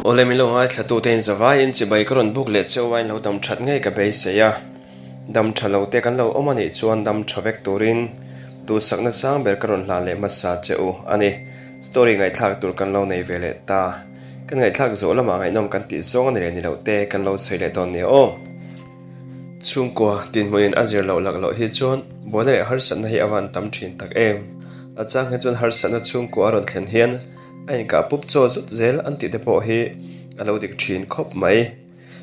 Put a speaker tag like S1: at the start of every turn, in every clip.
S1: Awle min lo ngaithla tute in zavaiin chibai ka rawn buk leh cheu a in lo dam that ngei ka beisei a, dam tha lo te kan lo awm a nih chuan dam tha vek turin duhsakna sang ber ka rawn hlan leh hmasa che u a ni. Story ngaihthlak tur kan lo nei ve leh ta. Kan ngaihthlak zawh lamah ngaihnawm kan tih zawng a ni leh ni loh te kan lo sawi leh dawn nia aw. Chhungkua dinhmunin a zir loh lak loh hi chuan buaina leh harsatna hi a van tam thin tak em. A chang hi chuan harsatna chhungkua a rawn thlen hian a inkah pup chaw zut zel an tih te pawh hi a lo dik thin khawp mai.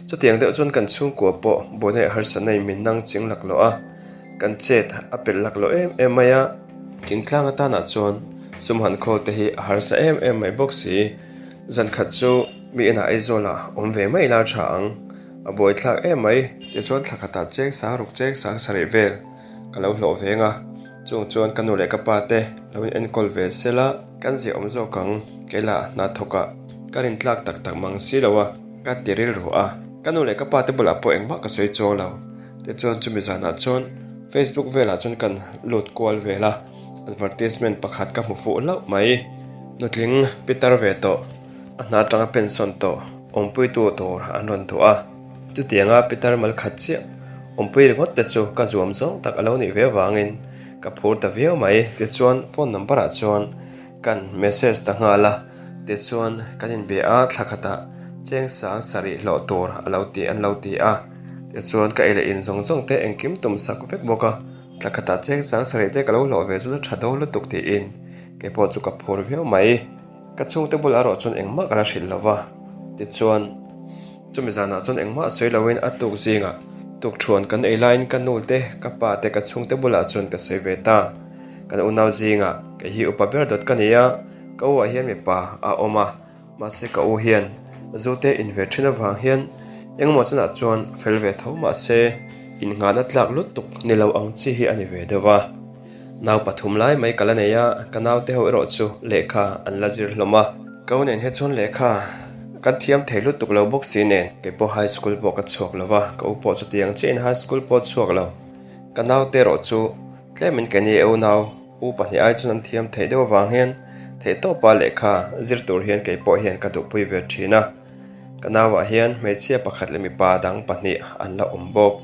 S1: Chutiang deuh chuan kan chhungkua pawh buaina leh harsatna in min nang ching lak loh a, kan chet a pelh lak loh em em mai a. Thingtlang atanah chuan sum han khawl te hi a harsa em em mai bawk si. Zan khat chu mi inah Aizawlah awm ve mai ila tha ang. A buaithlak em mai. Tichuan thla khatah cheng sang ruk cheng sang sarih vel ka lo hlawh veng a, chung chuan ka nu leh ka pa te lo in enkawl ve sela kan ziah awm zawk ang, kei lah hna thawkah ka rin tlak tak tak mang si lo a, ka ti rilru a. Ka nu leh ka pa te bulah pawh engmah ka sawi chuang lo. Tichuan chumi zanah chuan Facebook velah chuan kan lut kual vel a, advertisement pakhat ka hmu fuh hlauh mai. Nutling pitar ve tawh. A hna atanga pension tawh awmpuitu tur an rawn duh a, chutianga pitar mal khat chiah awmpui ringawt te chu ka zuam zawng tak a lo nih ve avangin ka phur ta viau mai. Tichuan phone number ah chuan kan message ta nghal a, tichuan kan inbe a, thla khatah cheng sang sarih hlawh tur a lo ti an lo ti a, tichuan ka ei leh in zawng zawng te engkim tum sak vek bawk a, thla khatah cheng sang sarih te ka lo hlawh ve chu tha dawn lutuk tiin keipawh chu ka phur viau mai. Ka chhungte bulah erawh chuan engmah ka la hrilh lo va, tichuan chumi zanah chuan engmah sawi loin a tuk zingah tukthuan kan ei laiin ka nu te, ka pa te, ka chhungte bulah chuan ka sawi ve ta. Kan unau zingah kei hi upa ber dawt ka ni a, ka u ah hian mipa a awm a, mahse ka u hian zu te in ve thin avang hian engemaw chunah chuan fel ve tho mahse innghahna tlak lutuk ni lo ang chi hi a ni ve deuh a. Nau pathum lai mai ka la nei a, ka naute ho erawh chu lehkha an la zir hlawm a. Ka u nen hian chuan lehkha kan thiam thei lutuk lo bawk si nen, kei pawh high school pawh ka chhuak lo va, ka u pawh chutiang chiahin high school pawh a chhuak lo. Ka naute erawh chu tlemin keini e unau u pahnih ai chuan an thiam theih deuh avang hian theihtawpa lehkha zir tur hian kei pawh hian ka duhpui ve thin a. Ka nauah hian hmeichhia pakhat leh mipa dang pahnih an la awm bawk.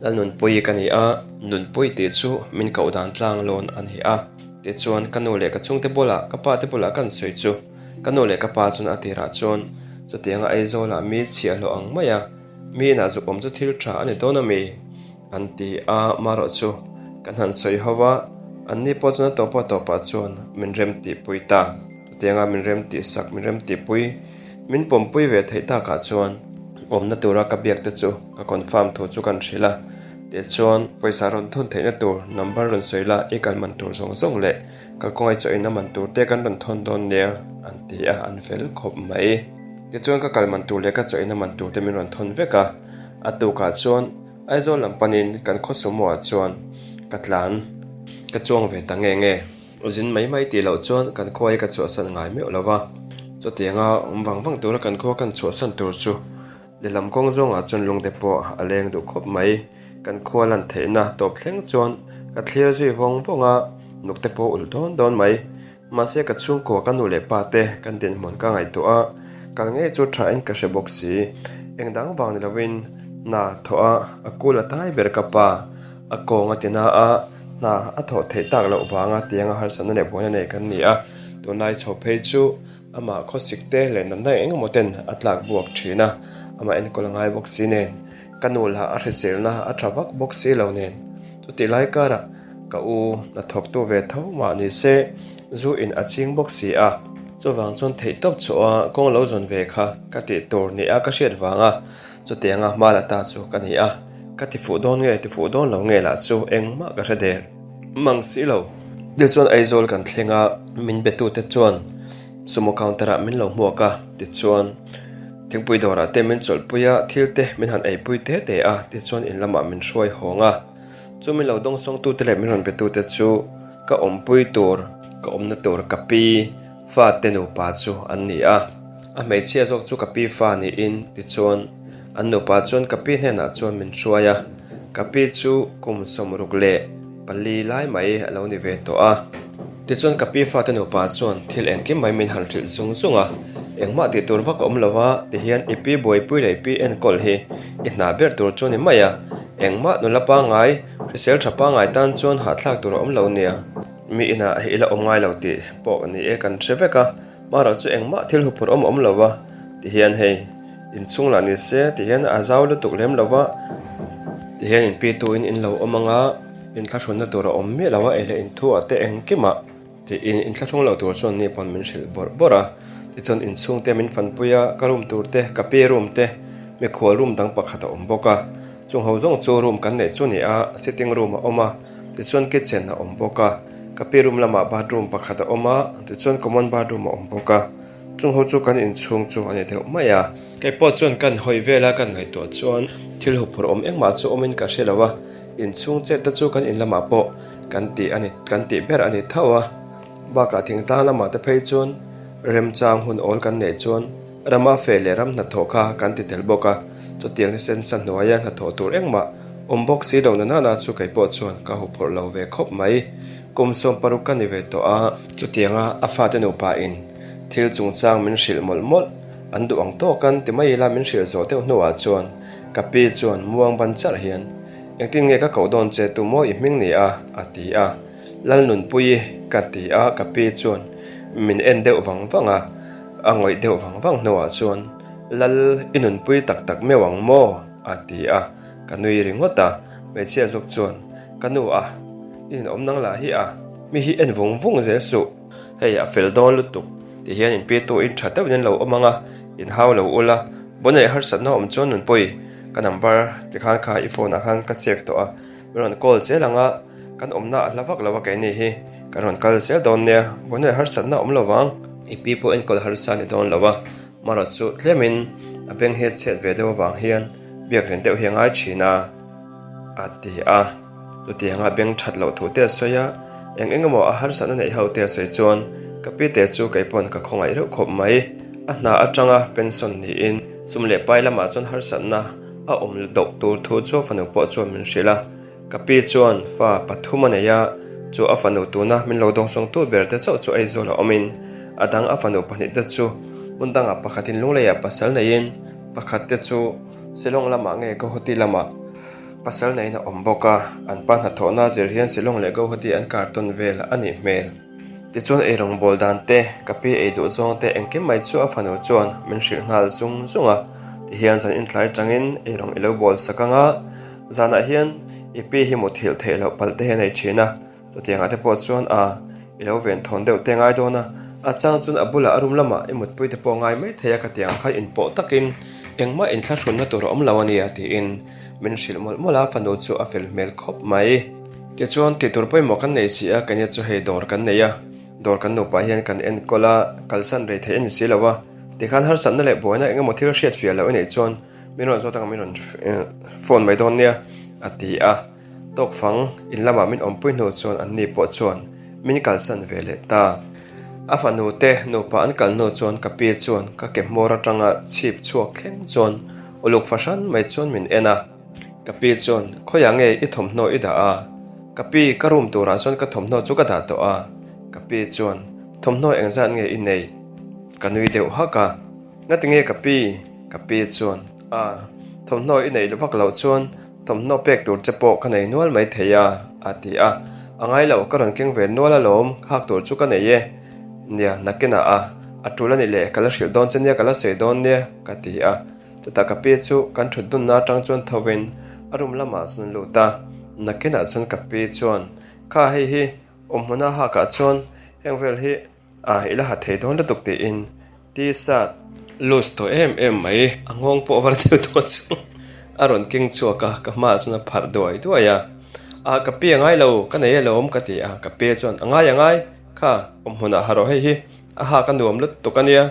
S1: Lalnunpuii ka ni a, Nunpui tih chu min koh dan tlang lawn a ni a. Tichuan ka nu leh ka chhungte bulah, ka pa te bulah kan sawi chu ka nu leh ka pa chuan a tirah chuan chutianga Aizawlah mi chhiahhlawh ang mai a, mi inah zuk awm chu thil tha a ni dawn a mi? an ti a, marawh chu kan han sawi ho a, anni pawh chuan a tawpa tawpah chuan min rem tihpui ta. Chutianga min rem tihsak, min rem tihpui, min pawmpui ve theih takah chuan awmna tura ka biak te chu ka confirm thu chu kan hrilh a, tichuan pawisa rawn thawn theihna tur number rawn sawi la, i kal man tur zawng zawng leh kalkawngai chaw inna man tur te kan rawn thawn dawn nia an ti a, an fel khawp mai. Tichuan ka kal man tur leh ka chaw inna man tur te min rawn thawn vek a, a tukah chuan Aizawl lam panin kan khaw sumo ah chuan ka tlan ka chuang ve ta nge nge. Zin mai mai tih loh chuan kan khua hi ka chhuahsan ngai meuh lo va, chutianga awm vang vang tura kan khua kan chhuahsan tur chu lehlam kawng zawngah chuan lungte pawh a leng duh khawp mai. Kan khua lan theihna tawp thleng chuan ka thlir zui vawng vawng a, nukte pawh ulh dawn dawn mai. Mahse ka chhungkua ka nu leh pa te kan dinhmun ka ngaihtuah a, kal ngei chu tha in ka hre bawk si. Eng dang vang ni lovin hna thawh a, a kul a tai ber ka pa. A kawng a ti na a, hna a thawh theih tak loh vanga tianga harsatna leh buaina nei kan ni a, tunlai chho phei chu amah khawsik te leh natna eng emaw ten a tlak buak thin a, amah enkawl a ngai bawk si nen, ka nu lah a hriselna a tha vak bawk si lo nen, chutih lai karah ka u hnathawktu ve tho mah ni se zu in a ching bawk si a, chuvang chuan theihtawp chhuah a kawng lo zawn ve kha ka tih tur ni a ka hriat vanga. Chutianga hma la ta chu ka ni a, ka ti fuh dawn nge ti fuh dawn lo nge lah chu engmah ka hre der mang si lo. Tichuan Aizawl kan thleng a, min betute chuan sumo counter ah min lo hmuak a, tichuan thingpui dawrah te min chawlhpui a, thil te min han eipui te te a, tichuan in lamah min hruai hawng a. Chu min lo dawngsawngtute leh min rawn betute chu ka awmpui tur, ka awmna tur ka pi fate nupa chu an ni a. A hmeichhia zawk chu ka pi fa niin tichuan an nupa chuan ka pi hnenah chuan min hruai a, ka pi chu kum 64 lai mai a lo ni ve tawh a. Tichuan ka pi fate nupa chuan thil engkim mai min han hrilh zung zung a, engmah tih tur vak a awm lo a, tihian i pi buaipui leh i pi enkawl hi i hna ber tur chu ni mai a, engmah nula pangngai, hrisel tha pangngai tan chuan hahthlak tur a awm lo nia. Mi inah hi i la awm ngai lo tih pawh ni e kan hre vek a, marawh chu engmah thil huphurh awm a awm lo a, tihian hei inchhung lah ni se tihian a zau lutuk lem lo va, tihian inpituin in lo awm ang a. Inthlahrunna tur a awm miah lo a, ei leh inthuah te engkimah tiin inthlahrung lo tur chuan ni pawn min hrilh bawrh bawrh a. Tichuan inchhungte min fanpui a, ka room tur te, ka pi room te, mikhual room dang pakhat a awm bawk a. Chung ho zawng chu room kan neih chu ni a, sitting room a awm a, tichuan kitchen a awm bawk a. Ka pi room lamah bathroom pakhat a awm a, tichuan common bathroom a awm bawk a. Chung ho chu kan inchhung chu a ni deuh mai a. Kei pawh chuan kan hawi vel a, kan ngaihtuah chuan thil huphurh awm engmah chu awmin ka hre lo a. Inchhung chet te chu kan in lamah pawh kan tih a ni kan tih ber a ni tho a, bakah thingtlang lamah te phei chuan remchang hun awl kan neih chuan rama feh leh ram hnathawh kha kan ti tel bawk a, chutiang ni sensa hnuaia hnathawh tur engmah awm bawk si lo na nana chu kei pawh chuan ka huphurh lo ve khawp mai. Kum 16 ka ni ve tawh a, chutianga a fate nupa in thil chungchang min hrilh mawlh mawlh an duh ang tawk an ti mai ila min hrilh zawh deuh hnuah chuan ka pi chuan muang ban charh hian Engtin nge ka koh dawn che tu maw i hming ni a? a ti a. Lalnunpuii ka ti a, ka pi chuan min en deuh vang vang a, a ngawih deuh vang vang hnuah chuan Lal i nunpui tak tak meuh ang maw? a ti a, ka nui ringawt a, hmeichhia zawk chuan Ka nu a, i inawm nang lah hi a, mi hi en vung vung zel suh. Hei a fel dawn lutuk ti hian in pitu in tha deuhin an lo awm ang a, in hau lo ula, Bunei harsatna awm chuan nunpui ka number ti khan kha i phone ah khan ka save tawh a, min rawn call zel ang a, kan awmna a hla vak lo a keini hi kan rawn kal zel dawn nia, Bunei harsatna awm lo vang. I pi pawh enkawl harsa ni dawn lo a, marawh chu tlemin a beng hi a chhet ve deuh avang hian biak ren deuh hi a ngai thin a. A ti a, chutianga beng that loh thu te a sawi a, eng eng emaw a harsatna neih ho te a sawi chuan ka pi te chu kei pawn ka khawngaih reuh khawp mai. A hna atanga pension niin sum leh pai lamah chuan harsatna a awm doh tur thu chu a fanu pawh chuan min hrilh a, ka pi chuan fa pathum a nei a, chu a fanu tuna min lo dawngsawngtu ber te chauh chu Aizawl a awmin a dang a fanu pahnih te chu hmun dangah pakhatin Lungleiah pasal neiin pakhat te chu Shillong lamah nge Guwahati lamah pasal neiin a awm bawk a, an pa hnathawhna zir hian Shillong leh Guwahati an kar tawn vel a nih hmel. Tichuan ei rawngbâwl dan te, ka pi ei duh zawng te engkim mai chu a fanu chuan min hrilh nghal zung zung a, tihian zan intlai atangin ei rawng i lo bawl sak ang a, zanah hian i pi hi muthilh theih loh palh te hi a nei thin a. Chutiangah te pawh chuan a i lo ven thawn deuh te ngai dawn a, a chang chuan a bulah a room lamah i mutpui te pawh ngai mai thei a ka tiang kha inpawh takin engmah inthlahrunna tur a awm lo a nia tiin min hrilh mawlh mawlh a, fanu chu a fel hmel khawp mai. Tichuan tih tur pawimawh kan nei si a, keini chu hei dawr kan nei a, dawr kan nupa hian kan enkawl a, kalsan rei theih a ni si lo a, tikhan harsatna leh buaina eng emaw thil hriat fiah loh i neih chuan min rawn zawt ang min rawn phone mai dawn nia a ti a. Tawkfang in lamah min awmpui hnu chuan anni pawh chuan min kalsan ve leh ta. A fanu te nupa an kal hnu chuan ka pi chuan ka ke hmawr atanga chhip chhuak thleng chuan uluk fahran mai chuan min en a. Ka pi chuan, Khawiah nge i thawmhnaw i dah a? Ka pi, ka room turah chuan ka thawmhnaw chu ka dah tawh a. Ka pi chuan, Thawmhnaw engzat nge i neih? Ka nui deuh hak a. Ngati nge ka pi? Ka pi chuan, A, thawmhnaw i neih vak loh chuan Thawmhnaw pek tur che pawh ka nei nual mai thei a, a ti a. A ngai lo, ka rawn keng ve nual alawm, hak tur chu ka nei e. Nia, nakinah a, a tul a ni leh, ka la hrilh dawn che nia, ka la sawi dawn nia, ka ti a. Chutah ka pi chu kan thut dunna atang chuan thovin a room lamah chuan a lut a. Nakinah chuan ka pi chuan, Kha hei hi, awmhmuna hakah chuan heng vel hi A, i la ha thei dawn lutuk tiin T-shirt loose tawh em em mai, a nghawng pawh var deuh tawh chu a rawn keng chhuak a, ka hmaah chuan a pharh duai duai a. A, ka pi a ngai lo, ka nei alawm ka ti a, ka pi chuan a ngai a ngai, kha awm hmunah ha rawh hei hi, a hak a nuam lutuk a nia,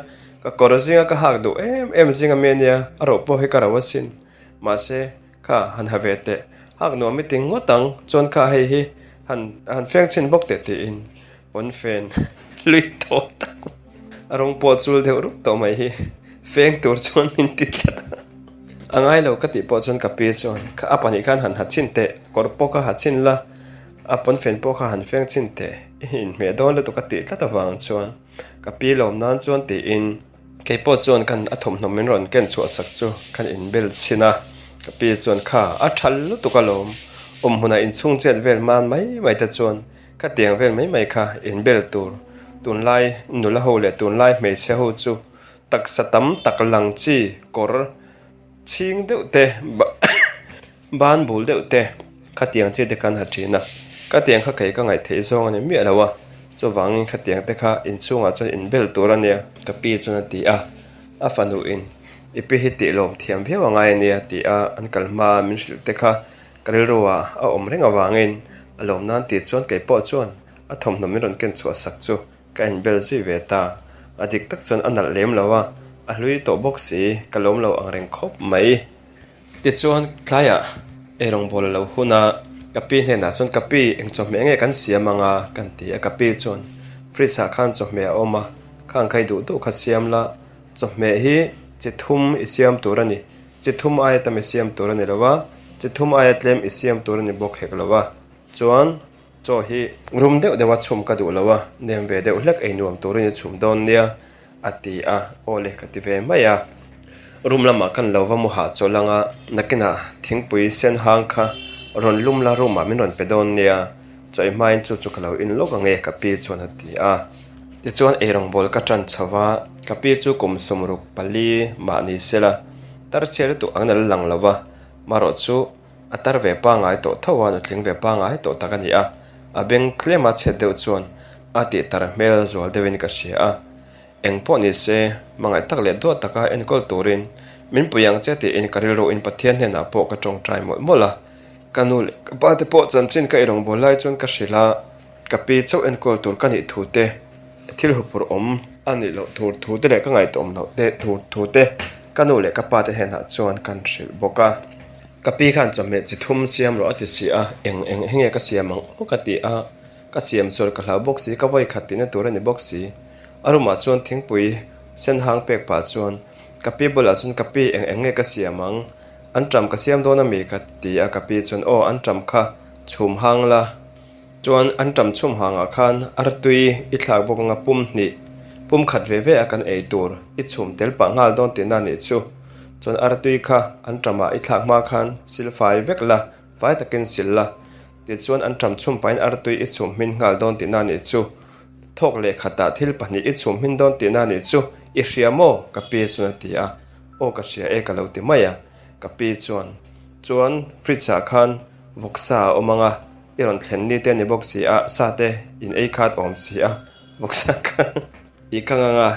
S1: ka kawr zinga ka hak duh em em zinga mi a nia, a roh pawh hi ka ro asin, mahse kha han ha ve teh, hak nuam i ti ngawt ang, chuan kha hei hi han han feng chhin bawk teh tiin Pawnfen hlui tawh tak a rawng pawh chul deuh rup tawh mai hi feng tur chuan min ti tlat a. A ngai lo ka tih pawh chuan ka pi chuan kha a pahnih khan han ha chhin teh, kawr pawh kha ha chhin la, a pawnfen pawh kha han feng chhin teh. I inhmeh dawn lutuk a tih tlat avang chuan ka pi lawm nan chuan tiin kei pawh chuan kan a thawmhnaw min rawn ken chhuah sak chu kan inbel chhin a, ka pi chuan kha a tha lutuk alawm, awm hmunah inchhung chet vel man mai mai te chuan khatiang vel mai mai kha inbel tur, tunlai nula ho leh tunlai hmeichhe ho chu taksa tam tak lang chi kawr chhing deuh te ban bul deuh te khatiang chi te khan ha thin a, khatiang kha kei ka ngaih theih zawng a ni miah lo a, chuvangin khatiang te kha inchhungah chuan inbel tur a nia ka pi chuan a ti a, a fanu in i pi hi tih lawm thiam viau a ngai a nia tih a an kal hma min hrilh te kha ka rilru ah a awm reng avangin a lawm nan tih chuan kei pawh chuan a thawmhnaw min rawn ken chhuah sak chu Ka inbel zui ve ta. A dik tak chuan a nalh lem lo a, a hlui tawh bawk si, ka lawm lo ang reng khawp mai. Tichuan, tlaiah eirawngbawl a lo hun a, ka pi hnenah chuan ka pi eng chawhmeh nge kan siam ang a? kan ti a, ka pi chuan fridge ah khan chawhmeh a awm a, khang kha i duh duh kha siam la, chawhmeh hi chi thum i siam tur a ni, chi thum aia tam i siam tur a ni lo a, chi thum aia tlem i siam tur a ni bawk hek lo a, chuan Chaw hi rum deuh deuha chhum ka duh lo a, nem ve deuh hlek ei nuam turin i chhum dawn nia, a ti a, aw le ka ti ve mai a. Room lamah kan lo va mu hah chaw lang a, nakinah thingpui sen hang kha rawn lum la room ah min rawn pe dawn nia, chaw ei hmain chu chu ka lo in lawk ang e ka pi chuan a ti a. Tichuan eirawngbawl ka tan chho va, ka pi chu kum 64 mah ni sela, tarchhia lutuk ang in a la lang lo va, marawh chu A tar ve pangai tawh tho a, nutling ve pangai tawh tak a ni a, a beng tlem a chhet deuh chuan a tih tar hmel zual deuhin ka hria a. Eng pawh ni se, hmangaih tak leh duat taka enkawl turin min pui ang che tiin ka rilruin Pathian hnenah pawh ka tawngtai mawlh mawlh a. Ka nu leh ka pa te pawh chanchin ka eirawngbawl lai chuan ka hrilh a, ka pi chauh enkawl tur ka nih thu te, thil huphurh awm a nih loh tur thu te leh ka ngaihtuah loh te tur thu te ka nu leh ka pa te hnenah chuan kan hrilh bawk a. Ka pi khan chawhmeh chi thum siam rawh a ti si a, eng eng hi nge ka siam ang aw ka ti a, ka siam sual ka hlau bawk si, ka vawi khat tihna tur a ni bawk si. A room ah chuan thingpui sen hang pek pah chuan ka pi bulah chuan ka pi eng eng nge ka siam ang, an ṭam ka siam dawn ami ka ti a, ka pi chuan aw an ṭam kha chhum hang la. Chuan an ṭam chhum hangah khan artui i thlak bawk anga pum hnih, pum khat ve ve a kan ei tur i chhum tel pah nghal dawn tihna a nih chu. Chuan artui kha an ṭamah i thlak hma khan sil fai vek la, fai takin sil la. Tichuan an ṭam chhum pahin artui i chhum hmin nghal dawn tihna a nih chu. Thawk leh khatah thil pahnih i chhum hmin dawn tihna a nih chu. I hria maw? Ka pi chuan a ti a. Aw ka hria e ka lo ti mai a. Ka pi chuan, Chuan fridge ah khan vawksa a awm ang a, I rawn thlen ni te a ni bawk si a, sa te in ei khat awm si a, vawksa kha i kang ang a,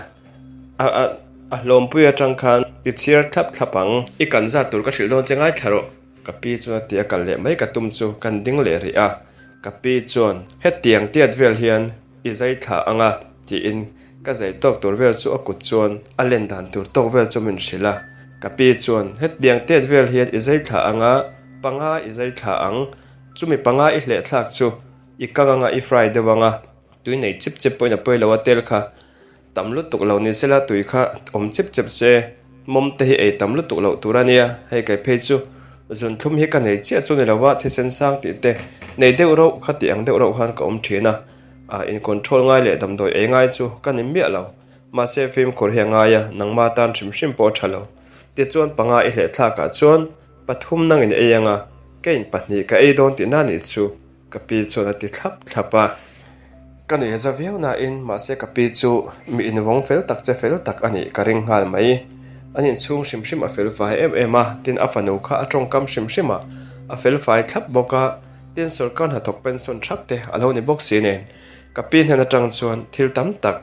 S1: a a a hlawmpui atang khan i chhiar thlap thlap ang. I kan zat tur ka hrilh dawn che ngaithla rawh. Ka pi chuan a ti a, kal leh mai ka tum chu kan ding leh rih a, ka pi chuan hetiang tiat vel hian i zai thla ang a tiin ka zai tawk tur vel chu a kut chuan a len dan tur tawk vel chu min hrilh a, ka pi chuan hetiang tiat vel hian i zai thla ang a, panga i zai thla ang. Chumi panga i hleh thlak chu i kang anga i fry deuh anga tui nei chip chip pawhin a pawi lo a tel kha tam lutuk lo ni sela tui kha awm chip chip se mawm te hi ei tam lutuk loh tur a nia hei kei phei chu zunthlum hi ka nei chiah chu ni lo a thisen sang tih te nei deuh rauh kha tih ang deuh rauh khan ka awm thin a ah in control ngai leh damdawi ei ngai chu ka ni miah lo mahse fimkhur hi a ngai a nangma tan hrim hrim pawh a tha lo tichuan panga i hleh thlak ah chuan Pathum nangin ei anga, ka in pahnih ka ei dawn tihna nih chu ka pi chuan a ti thlap thlap a. Ka nuih a za viau nain mahse ka pi chu mi invawng fel tak che fel tak a nih ka ring nghal mai. An inchhung hrim hrim a fel fai em em a, tin a fanu kha a tawngkam hrim hrim a, a fel fai thlap bawk a, tin sawrkar hnathawk pension thap te a lo ni bawk si nen. Ka pi hnen atang chuan thil tam tak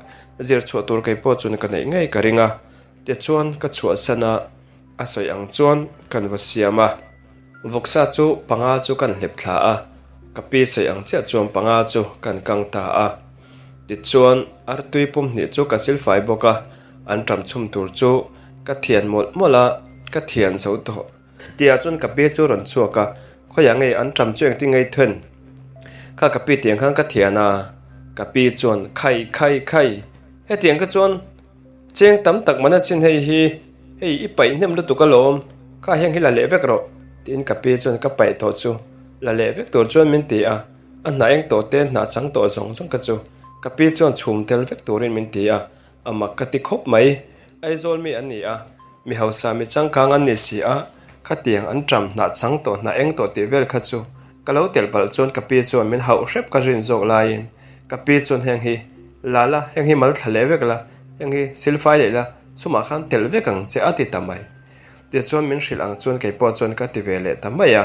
S1: zir chhuah tur kei pawh chuan ka neih ngei ka ring a, tichuan ka chhuahsan a. A sawi ang chuan kan va siam a, vawksa chu panga chu kan hlep thla a, ka pi sawi ang chiah chuan panga chu kan kang ta a. Tichuan artui pum hnih chu ka silfai bawk a, an ṭam chhum tur chu ka thian mawlh mawlh a, ka thian zo tawh. Tia chuan ka pi chu rawn chhuak a, khawiah nge an ṭam chu engtin nge i then? Kha ka pi tiang khan ka thian a, ka pi chuan khai khai khai, hetiang kha chuan Cheng tam tak man asin hei hi, hei i paih hnem lutuk alawm, kha heng hi la leh vek rawh, tiin ka pi chuan ka paih tawh chu la leh vek tur chuan min ti a. A hnah eng tawh te, hnah chang tawh zawng zawng kha chu ka pi chuan chhum tel vek turin min ti a, a mak ka ti khawp mai. Aizawl mi an ni a, mi hausa mi changkang an ni si a, khatiang an ṭam hnah chang tawh hnah eng tawh tih vel kha chu ka lo telh palh chuan ka pi chuan min hauh hrep ka rin zawk laiin ka pi chuan heng hi la la, heng hi mal thla leh vek la, heng hi silfai leh la, chumah khan telh vek ang che a ti ta mai. Tichuan min hrilh ang chuan kei pawh chuan ka ti ve leh ta mai a.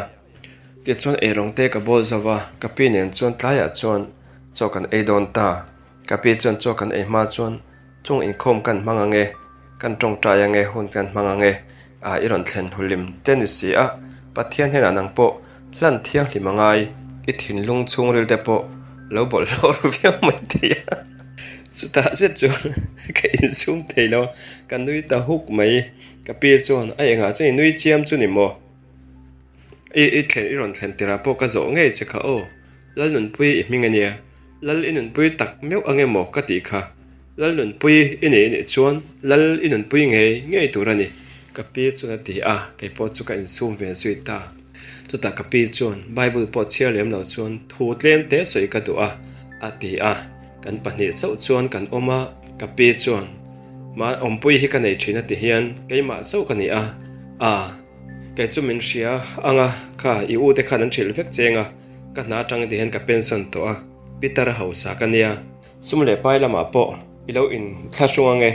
S1: Tichuan eirawng te ka bawl zo va, ka pi nen chuan tlaiah chuan chaw kan ei dawn ta. Ka pi chuan chaw kan ei hma chuan chung inkhawm kan hmang ang e, kan tawngtai ang e, hun kan hmang ang e, ah i rawn thlen hulim te ni si a, Pathian hnenah nang pawh hlan thianghlim a ngai, i thinlung chhungril te pawh lo bawlhhlawh ru viau mai thei a. Chutah zet chuan ka insum thei lo a, ka nui ta huk mai. Ka pi chuan a engah chuan i nui chiam chu ni maw? I i thlen i rawn thlen tirah pawh ka zawh ngei che kha aw. Lalnunpui i hming a nia. Lal i nunpui tak meuh ang emaw ka tih kha. Lalnunpui i nei anih chuan Lal i nunpui ngei ngei tur a ni. Ka pi chuan a ti a, kei pawh chu ka insum ve zui ta. Chutah ka pi chuan Bible pawh chhiar lem lo chuan thu tlem te sawi ka duh a, a ti a. Kan pahnih chauh chuan kan awm a, ka pi chuan Mah awmpui hi ka nei thin a ti hian keimah chauh ka ni a, aa. Kei chu min hria ang a, kha i u te khan an hrilh vek cheng a, ka hna atang ti hian ka pension tawh a, Peter hausa ka nia. Sum leh pai lamah pawh i lo in thlahrung ang e,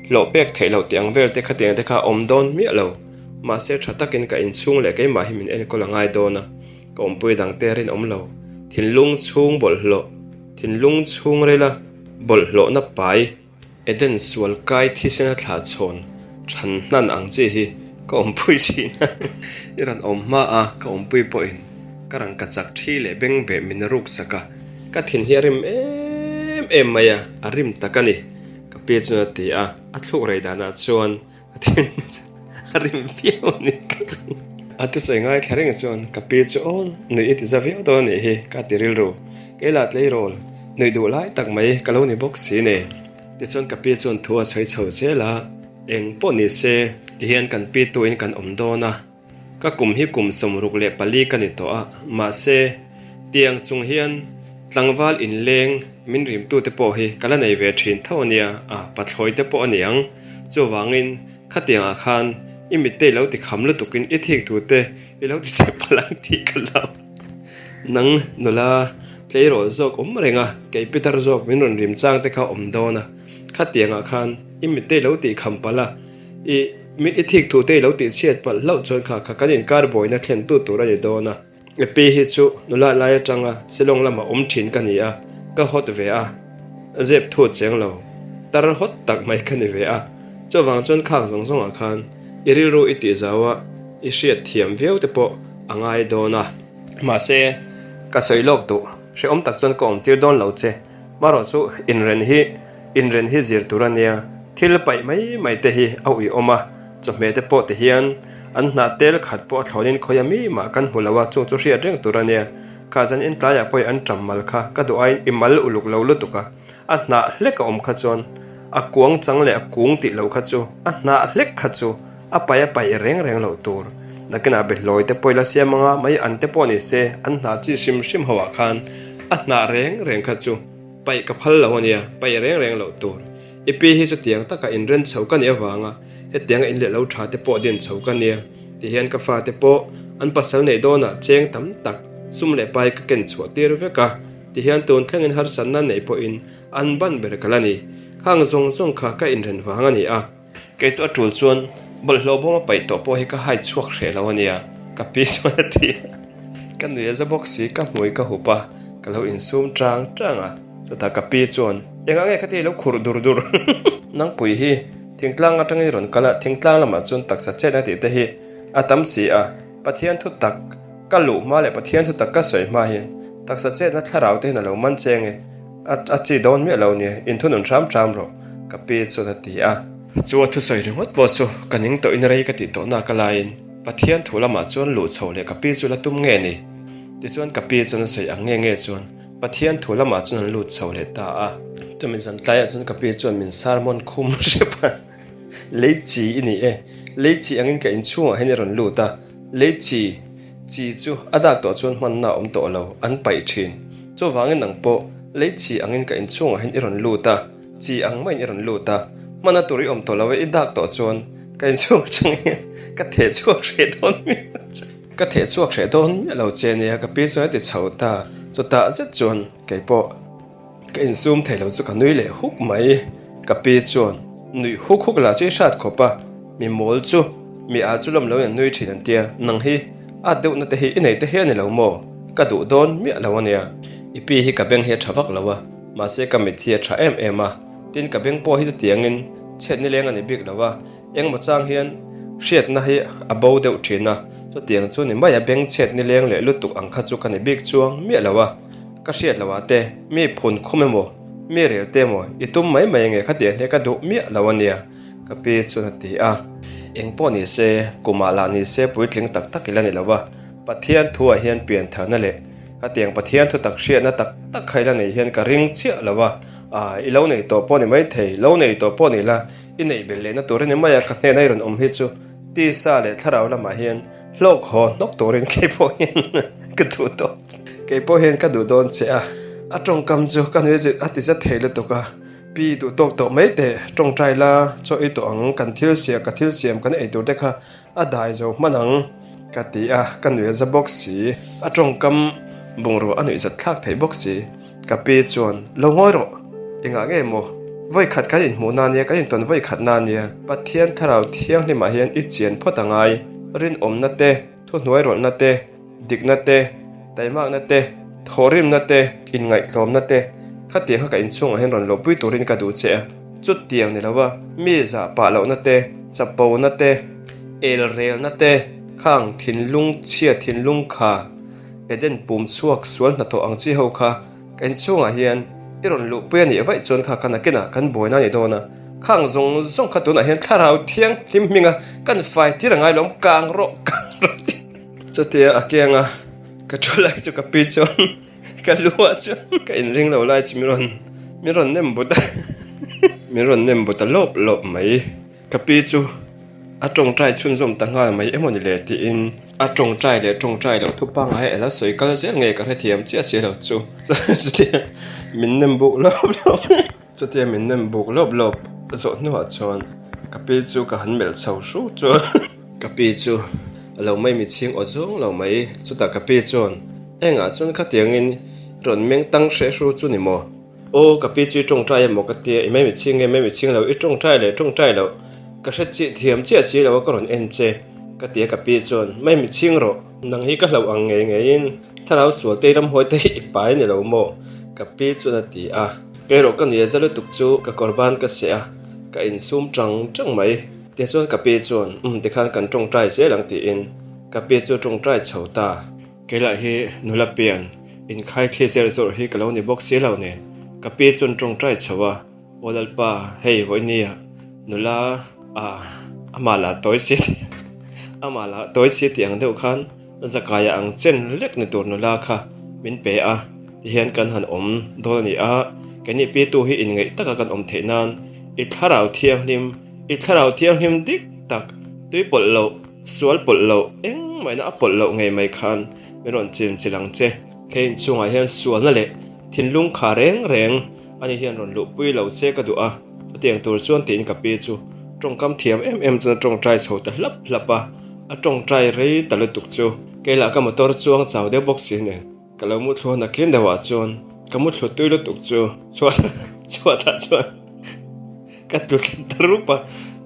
S1: hlawh pek theih loh tih ang vel te khatiang te kha a awm dawn miah lo. Mahse tha takin ka inchhung leh keimah hi min enkawl a ngai dawn a, ka awmpui dang te rinawm lo. Thinlung chhung bawlhhlawh, thinlung chhung rila bawlhhlawhna pai. Eden sual kai thisena thlah chhawn than hnan ang chi hi ka awmpui thin a, i rawn awm hma a ka awmpui pawhin ka rangka chak thi leh beng beh min ruk sak a, ka thin hi a rim em em mai a, a rim tak a ni ka pi chuan a ti a, a thluk rei danah chuan A thin chu a rim viau a ni ka ring. A thusawi ngaithla reng chuan ka pi chu aw nuih i ti za viau dawn a nih hi ka ti rilru. Kei lah tleirawl nuih duh lai tak mai ka lo ni bawk si nen. Tichuan ka pi chuan thu a sawi chho zel a, eng pawh ni se tihian kan pi tuin kan awm dawn a. Ka kum hi kum 64 ka ni tawh a, mahse, tiang chung hian tlangval inleng min rimtute pawh hi ka la nei ve thin tho a nia, a pathlawi te pawh a ni ang. Chuvangin, khatiangah khan i mitte i lo ti kham lutukin i thik tute i lo ti che palh ang tih ka lo. Nang nula tleirawl zawk awm reng a, kei pitar zawk min rawn rim chang te kha awm dawn a, khatiangah khan i mitte i lo tih kham palh a, I mi i thik thu te i lo tih chhiat palh hlauh chuan kha kha kan inkar buaina thlen tu tur a ni dawn a. I pi hi chu nula lai atanga Shillong lama awm thin ka ni a, ka hawt ve a, zep thu cheng lo, tar hawt tak mai ka ni ve a. Chuvang chuan khang zawng zawngah khan i rilru i tih zau a, i hriat thiam viau te pawh a ngai dawn a. Mahse, ka sawi lawk duh, hrehawm tak chuan ka awm tir dawn lo che. Marawh chu inren hi inren hi zir tur a nia, thil paih mai mai te hi a uiawm a, chawhmeh te pawh ti hian an hnah tel khat pawh a thlawnin khawia mi mah kan hmu lo a, chung chu hriat reng tur a nia. Kha zan in tlaiah pawhin an ṭam mal kha ka duh aiin i mal uluk lo lutuk a, a hnah hlek a awm kha chuan a kuang chang leh a kung tih loh kha chu a hnah hlek kha chu a paih a paih reng reng loh tur. Nakinah behlawi te pawh i la siam anga mai an te pawh ni se an hnah chi hrim hrim ho ah khan a hnah reng reng kha chu paih ka phal lo a nia, paih reng reng loh tur. I pi hi chutiang taka inren chho ka nih avanga hetianga in leh lo tha te pawh din chho ka nia ti hian ka fate pawh an pasal neih dawnah cheng tam tak sum leh pai ka ken chhuah tir vek a ti hian tun thlengin harsatna neih pawhin an ban ber ka la ni. Khang zawng zawng kha ka inren vang a ni a. Kei chu a tul chuan bawlhhlawh bawm a paih tawh pawh hi ka hai chhuak hreh lo a nia, ka pi chuan a ti a. Ka nui a za bawk si, ka hmui ka hup a, ka lo insum tang tang a. Chutah ka pi chuan, Engah nge khati i lo khurh dur dur? Nangpui hi thingtlang atangin i rawn kal a, thingtlang lamah chuan taksa chetna tih te hi a tam si a, Pathian thu tak ka luh hma leh Pathian thu tak ka sawi hma hian taksa chetna thlarau te hian a lo man cheng e. A a chi dawn miah lo nia, inthunun hram hram rawh, ka pi chuan a ti a. Chu a thusawi ringawt pawh chu ka ning tawhin rei ka tih tawh nak a laiin Pathian thu lamah chuan luh chho leh ka pi chu la tum nge ni? Tichuan ka pi chuan a sawi ang nge nge chuan Pathian thu lamah chuan an lut chho leh ta a. Chumi zan tlaiah chuan ka pi chuan min sermon khum hrep a, Lei chi i ni e, lei chi angin ka inchhungah hian i rawn lut a, lei chi chi chu a dak tawh chuan hmanna a awm tawh lo, an paih thin. Chuvangin nang pawh lei chi angin ka inchhungah hian i rawn lut a, chi ang maiin i rawn lut a, hmana tur i awm tawh lo e, i dak tawh chuan ka inchhung atang hian ka theh chhuak hreh dawn miah lo che. Ka theh chhuak hreh dawn miah lo che nia ka pi chuan a ti chho ta, chutah zet chuan kei pawh ka insum thei lo chu ka nui leh huk mai. Ka pi chuan nuih huk huk lah chu i hrat khawp a, mi mawl chu mi ah chu lawm lo in an nui thin an tia, nang hi at deuhna te hi i nei te hian ni lo maw? Ka duh dawn miah lo ania. I pi hi ka beng hi a tha vak lo a. Mahse ka mit hi a tha em em a, tin ka beng pawh hi chutiangin chhet nileng a ni bik lo a, engmaw chang hian hriatna hi a bo deuh thin a, chutiang chu ni mai a beng chhet nileng leh lutuk ang kha chu ka ni bik chuang miah lo a, ka hriat loh ah te mi phun khum emaw mi rel te emaw i tum mai mai nge khatiang hi ka duh miah lo a nia ka pi chuan a ti a. Eng pawh ni se, kumah lah ni se puitling tak tak ila ni lo a, Pathian thuah hian piantharna leh Khatiang Pathian thutak hriatna tak tak kha ila nei hian ka ring chiah lo a, ah i lo nei tawh pawh ni maithei, lo nei tawh pawh ni la, i neih belh lehna tur a ni mai a, ka hnena i rawn awm hi chu tisa leh thlarau lamah hian hlawk haw hnawk turin kei pawh hian ka duh dawn che, kei pawh hian ka duh dawn che a, a tawngkam chu ka nui a ti zet thei lutuk a, pi duh tawk tawh mai teh, tawngtai la chaw ei tawh ang, kan thil siam ka thil siam kan ei tur te kha A dai zo hman ang ka ti a, ka nuih a za bawk si. A tawngkam bungrua a nuih zat thlak thei bawk si. Ka pi chuan, Lo ngawi rawh, engah nge maw? Vawi khat kan inhmuh na nia, kan intawn vawi khat na nia. Pathian Thlarau Thianghlimah hian i chian phawt a ngai. Rinawmna te, thuhnuai rawlhna te, dikna te, taimakna te, thawhrimna te, inngaihtlawmna te, khatiang kha ka inchhungah hian rawn lohpui turin ka duh che a, chutiang ni lova mi zah pah lohna te, chapona te, elrelna te, khang thinlung chhia thinlung kha Eden pum chhuak sual hnathawh ang chi ho kha ka inchhungah hian i rawn luhpui a nih vaih chuan kha ka nakinah kan buaina a ni dawn a, khang zawng zawng kha tunah hian thlarau thianghlim hminga kan fai tir a ngai lo, kang rawh kang rawh tih. Chutia a kianga ka thu lai chu ka pi chuan ka lu ah chuan ka inring lo lai chu min rawn min rawn nem but a min rawn nem but a lawp lawp mai. Ka pi chu a tawngtai chhunzawm ta nghal mai emaw ni le tiin a tawngtai leh tawngtai loh thu pangngai ela sawi kal zel nge ka hrethiam chiah si lo chu chutia min nem buk lawp lawp. Chutia min nem buk lawp lawp zawh hnuah chuan ka pi chu ka han melh chho hru chuan. Ka pi chu a lo mai mi chhing aw zawng lo mai. Chutah ka pi chuan, Engah chuan khatiangin i rawn meng tang hreh hru chu ni maw? Aw, ka pi chu i tawngtai emaw ka tia, i mai mi chhing nge mai mi chhing lo, i tawngtai leh tawngtai loh ka hre chiah thiam chiah si lo a ka rawn en che ka tia ka pi chuan, Mai mi chhing rawh, nang hi ka hlauh ang ngei ngeiin thlarau sual te ramhuai te hi i pai ni lo maw? Ka pi chuan a ti a. Kei rawh ka nuih a za lutuk chu ka kawr ban ka seh a, ka insum tang tang mai. Tichuan ka pi chuan, Umm tikhan kan tawngtai zel ang tiin ka pi chu tawngtai chho ta. Kei lah hi nula pian inkhai thli zer zawrh hi ka lo ni bawk si lo nen ka pi chuan tawngtai chho a, Aw Lalpa, hei vawinia nula ah amah lah tawi si amah lah tawi si tih ang deuh khan Zakaia ang chen lek ni tur nula kha min pe a, tihian kan han awm dawn a ni a, keini pitu hi inngeih taka kan awm theih nan i thlarau thianghlim, i thlarau thianghlim dik tak, tui pawlh loh, sual pawlh loh, engmahina a pawlh loh ngei mai khan min rawn chim chilh ang che. He inchhungah hian sualna leh thinlung kha reng reng ani hian rawn luhpui lo che ka duh a, chutiang tur chuan tiin ka pi chu tawngkam thiam em em chuan a tawngtai chho ta hlap hlap a. A tawngtai rei ta lutuk chu kei lah ka motor chuang chau deuh bawk si nen ka lo mu thlu nakin deuh ah chuan ka mu thlu tui lutuk chu chhuat chhuatah chuan ka tlu thlen ta rup a,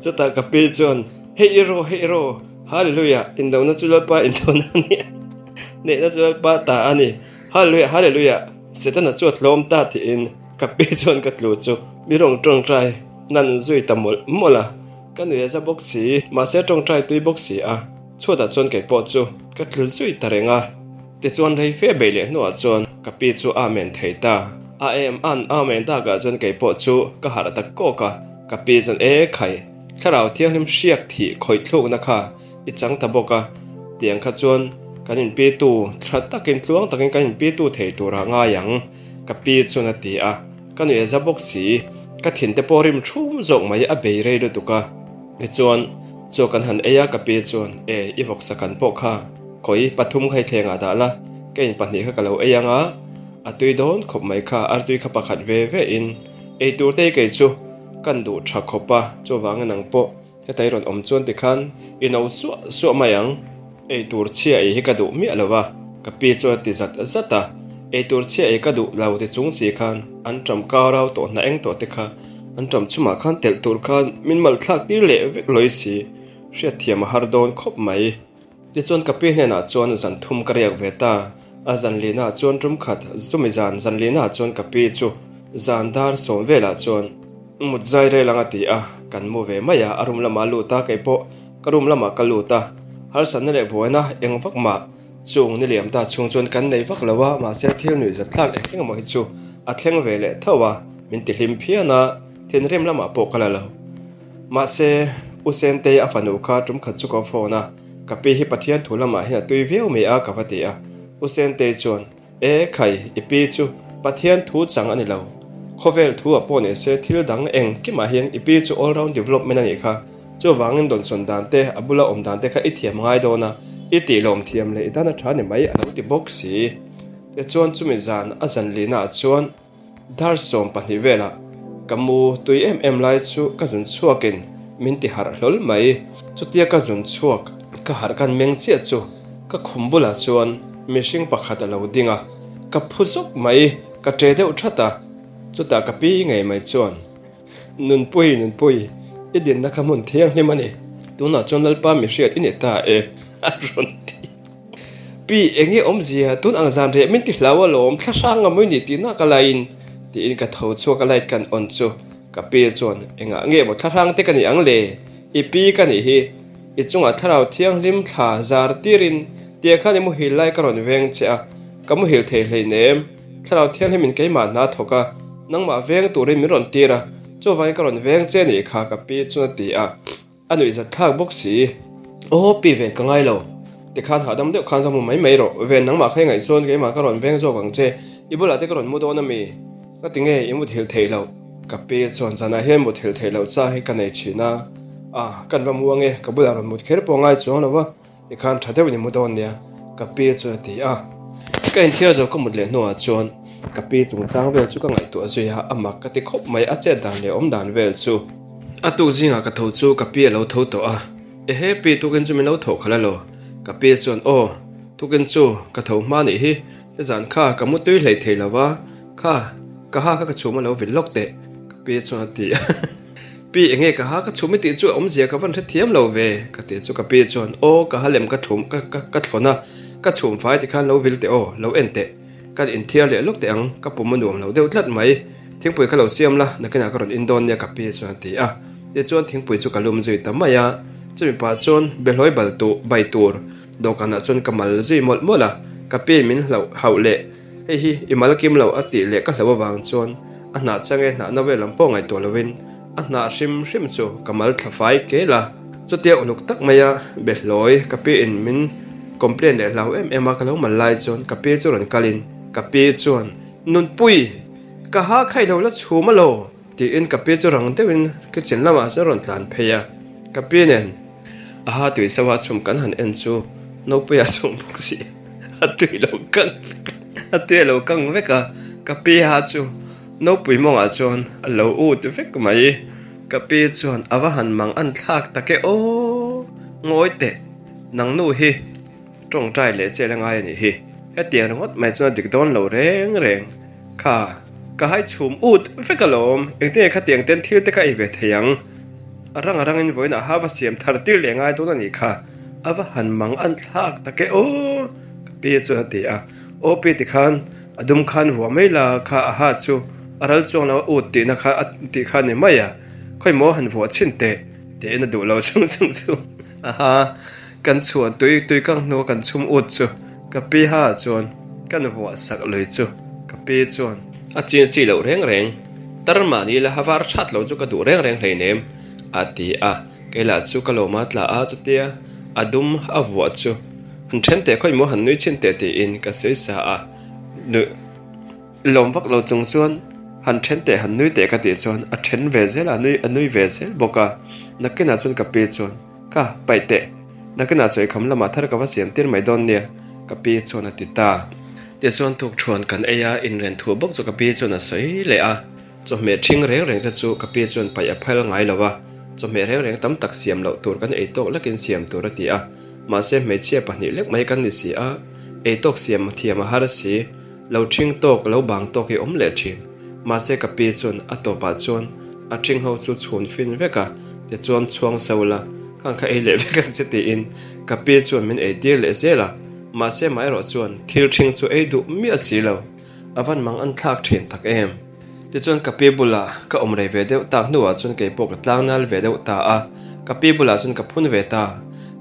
S1: chutah ka pi chuan hei i rawh hei i rawh hallelujah indona chu Lalpa indona a ni a neihna chu Lalpa ta a ni hallelujah hallelujah Setana chu a tlawm ta tiin ka pi chuan ka tlu chu mi rawn tawngtai nan zui ta mawlh mawlh a. Ka nui a za bawk si, mahse tawngtai tui bawk si a, chhuatah chuan kei pawh chu ka tlu zui ta reng a. Tichuan rei fe bei leh hnuah chuan ka pi chu Amen thei ta. A em an Amen takah chuan kei pawh chu ka harh ta kawk a, ka pi chuan E khai, thlarau thianghlim hriak thih khawih thlukna kha i chang ta bawk a, tiang kha chuan kan inpitu thla takin tluang takin kan inpitu thei turah ngai ang, ka pi chuan a ti a. Ka nuih a za bawk si, ka thin te pawh rim thum zawk mai a bei rei lutuk a. Tichuan, chaw kan han ei a, ka pi chuan, E, i vawksa kan pawh kha, kawi pathum kha i thlengah dah la, ka in pahnih kha ka lo ei ang a. A tui dawn khawp mai kha, artui kha pakhat ve ve in ei tur te hi kei chu kan duh tha khawp a, chuvangin nang pawh heta i rawn awm chuan tikhan i no suah suah mai ang. Ei tur chhia ei hi ka duh miah lo a, ka pi chuan a ti zat zat a, ei tur chhia ei ka duh lo ti chung si khan an ṭam kau rau tawh hna eng tawh te kha an ṭam chhumah khan telh tur khan min malthlak tir leh vek lawi si, hriatthiam a har dawn khawp mai. Tichuan ka pi hnenah chuan zan thum ka riak ve ta. A zan lihnaah chuan tum khat, chumi zan zan lihnaah chuan ka pi chu zan dar sawm velah chuan mut zai rel ang a ti a, kan mu ve mai a, a room lamah a lut a, kei pawh ka room lamah ka lut a, harsatna leh buaina eng vak mah chung ni liam ta chhung chuan kan nei vak lo a, mahse thil nuih zat thlak eng eng emaw hi chu a thleng ve leh tho a, min ti hlim phian a, thinrim lamah pawh ka la lo. Mahse, U Sentei a fanu kha tum khat chu ka phone a, ka pi hi Pathian thu lamah hian a tui viau mai a ka va ti a. U Sentei chuan, E khai, i pi chu Pathian thu chang a ni lo. Khawvel thu ah pawh ni se thil dang eng kimah hian i pi chu all round development a nih kha. Chuvangin dawnsawn dan te, a bula awm dan te kha i thiam ngai dawn a, i tih lawm thiam leh i dan a tha ni mai a lo ti bawk si. Tichuan chumi zan a zan lihnaah chuan, Dar 12 velah ka mu tui em em lai chu ka zun chhuakin min ti harh hlawl mai. Chutia ka zun chhuak ka harh kan meng chiah chu ka khum bulah chuan mihring pakhat a lo ding a, ka phu zawk mai, ka ṭe deuh ṭhat a. Chutah ka pi ngei mai chuan, Nunpui, Nunpui, i dinna kha hmun thianghlim a ni, tunah chuan Lalpa mihriat i ni ta e, a rawn ti. Pi, enge awmzia, tun ang zan reh min ti hlau alawm, thla hrang a mawi ni tih nak a laiin, tiin ka tho chhuak a light kan on chu ka pi chuan engah nge maw thla hrang te ka nih ang le, i pi ka nih hi, i chungah thlarau thianghlim thla zar tirin tiang khan i muhil lai ka rawn veng che a, ka muhil thei hleinem, thlarau thianghlim in keimah hna thawk a, nangmah veng turin min rawn tir a, chuvangin ka rawn veng che nih kha ka pi chuan a ti a. A nuih zat thlak bawk si. Aw pi ven ka ngai lo. Tikhan hahdam deuh khan va mu mai mai rawh. Ven nangmah kha i ngaih chuan keimah ka rawn veng zawk ang che. I bulah te ka rawn mu dawn a mi? Ka ti nge i muthilh theih loh? Ka pi chuan zanah hian muthilh theih loh chang hi ka nei thin a. A, kan va mu ange, ka bulah rawn mut kher pawh ngai chuang lo a. Tikhan tha deuhin i mu dawn nia, ka pi chuan a ti a. Ka inthiar zo ka mut leh hnuah chuan ka pi chungchang vel chu ka ngaihtuah zui a, a mak ka ti khawp mai, a chet dan leh awm dan vel chu. A tuk zingah ka tho chu ka pi a lo tho tawh a, Ehe pi tukin chu min lo thawh khalh alo? Ka pi chuan Aw, tukin chu ka tho hma nih hi, nizan kha ka mu tui hlei thei lo a, kha ka ha kha ka chhum a lo vil lawk teh, ka pi chuan a ti a. Pi enge ka ha ka chhum i tih chu a awmzia ka van hrethiam lo ve ka tih chu ka pi chuan aw ka ha lem ka thlum ka ka ka thlawn a ka chhum fai tikhan lo vil teh aw lo en teh kan inthiar leh lawk teh ang ka pum a nuam lo deuh tlat mai thingpui kha lo siam la nakinah ka rawn in dawn nia ka pi chuan a ti a tichuan thingpui chu ka lum zui ta mai a chumi pah chuan behlawi bal tuh bai tur dawhkanah chuan ka mal zui mawlh mawlh a ka pi min hlauh hauh leh Hei hi i mal kim lo a tih leh ka hlauh avang chuan a hnah chang e hnah na vel lam pawh ngaihtuah lovin a hnah hrim hrim chu ka mal thla fai kel a. Chutia uluk tak maia behlawi ka pi in min complain leh hlau em em a ka lo mal lai chuan ka pi chu rawn kalin ka pi chuan Nunpui! Ka ha kha i lo la chhum alaw? Tiin ka pi chu rang deuhin kitchen lamah chuan rawn tlan phei a, ka pi nen a ha tui sauh a chhum kan han en chu Nopuia chhum bawk si a tui lo kang vek a tui a lo kang vek a, ka pi ha chu Nopui mawngah chuan a lo ut vek mai, ka pi chuan a va han mang an thlak tak e aw ngawi teh nang nu hi. Tawngtai leh chet a ngai a nih hi. Hetiang ringawt mai chuan a dik dawn lo reng reng. Kha, ka hai chhum ut vek alawm. Engtin nge khatiang ten thil te kha ei ve thei ang? A rang a rangin vawiinah ha va siam thar tir leh ngai dawn a nih kha. A va han mang an thlak tak e aw! Ka pi chuan a ti a. Aw pi tikhan a dum khan vuah mai la kha a ha chu a ral chuang lo a ut tihna kha a tih kha a ni mai a. Khawimaw han vuah chhin teh tiin a duh lo chung chung chu. Aha, kan chhuan tui tui kang hnua kan chhum ut chu ka pi ha chuan kan vuah sak lui chu ka pi chuan a chin chi loh reng reng tar mahni la ha var that lo chu ka duh reng reng hleinem a ti a, kei lah chu ka lawm a tla a chutia a dum a vuah chu han then teh khawi maw han nui chhin teh tiin ka sawi sa a nuih. Lawm vak lo chung chuan han then teh han nui teh ka tih chuan a then ve zel a, a nui ve zel bawk a. Nakinah chuan ka pi chuan, Ka, paih teh. Nakinah chawikham lamah thar ka va siam tir mai dawn nia, ka pi chuan a ti ta. Tichuan tukṭhuan kan ei a, inren thu bawk chu ka pi chuan a sawi leh a. Chawhmeh ṭhing reng reng te chu ka pi chuan paih a phal ngai lo a, chawhmeh reng reng tam tak siam loh tur kan ei tawk lekin siam tur a ti a. Mahse hmeichhia pahnih lek mai kan ni si a, ei tawk siam thiam a har si, lo ṭhing tawk lo bang tawk hi awm leh ṭhin. Mahse ka pi chuan a tawpah chuan a ṭhing ho chu chhun fin vek a, tichuan chhuang so la, khang kha ei leh vek ang che tiin ka pi chuan min eitir leh zel a. Mahse mah erawh chuan thil ṭhing chu ei duh miah si lo. A van mang an thlak thin tak em? Tichuan ka pi bulah ka awm rei ve deuh tak hnuah chuan kei pawh ka tlang nal ve deuh ta a, ka pi bulah chuan ka phun ve ta.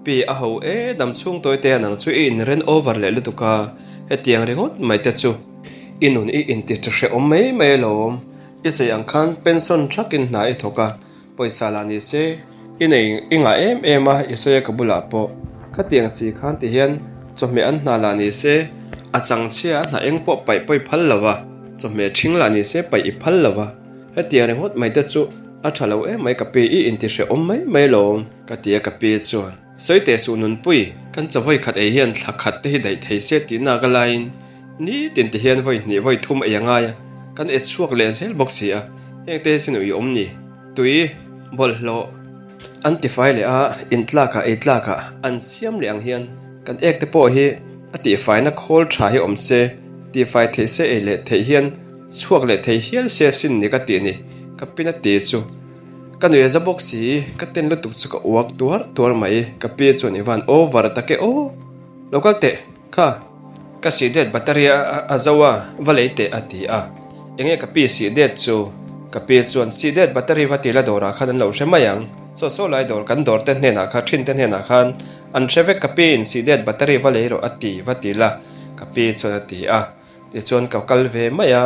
S1: Pi, a ho e, dam chhung tawi te anang chu i inren over leh lutuk a, hetiang ringawt mai te chu i nun i inti tha hrehawm mai mai alawm. I sawi ang khan pension thakin hna i thawk a, Pawisa lah ni se, i nei i ngah em em a, i sawi a ka bulah pawh. Khatiang si khan ti hian chawhmeh an hna lah ni se, a chang chhia a hna eng pawh paih pawh i phal lo va, chawhmeh ṭhing lah ni se paih i phal lo va. Hetiang ringawt mai te chu a ṭha lo em mai ka pi, i inti hrehawm mai mai lawm, ka ti a ka pi chuan. Sawi teh suh Nunpui, kan chawvawi khat ei hian thla khat te hi daih thei se tih nak a laiin Nitin ti hian vawi hnih vawi thum ei a ngai a, kan et chhuak leh zel bawk si a, heng te sin ui awm ni, tui, bawlhhlawh, an tifai leh a, in tlakah ei tlakah an siam leh ang hian kan ek te pawh hi a tihfaina khawl tha hi awm se, tihfai theih se ei leh theih hian chhuak leh thei hial se sin ni ka tih ni, ka pin a ti chu ka nuih a za bawk si, ka ten lutuk chu ka uak tuar tuar mai, ka pi chuan i van over tak e aw, lo kal teh. Kha, ka sih det battery a zo a, va lei teh a ti a. Enge ka pi sih det chu? Ka pi chuan sih det battery va ti la dawrah khan an lo hre mai ang. Chaw saw lai dawr kan dawr te hnenah kha thin te hnenah khan an hre vek ka pi in sih det battery va lei rawh a ti va ti la ka pi chuan a ti a. Tichuan ka kal ve mai a,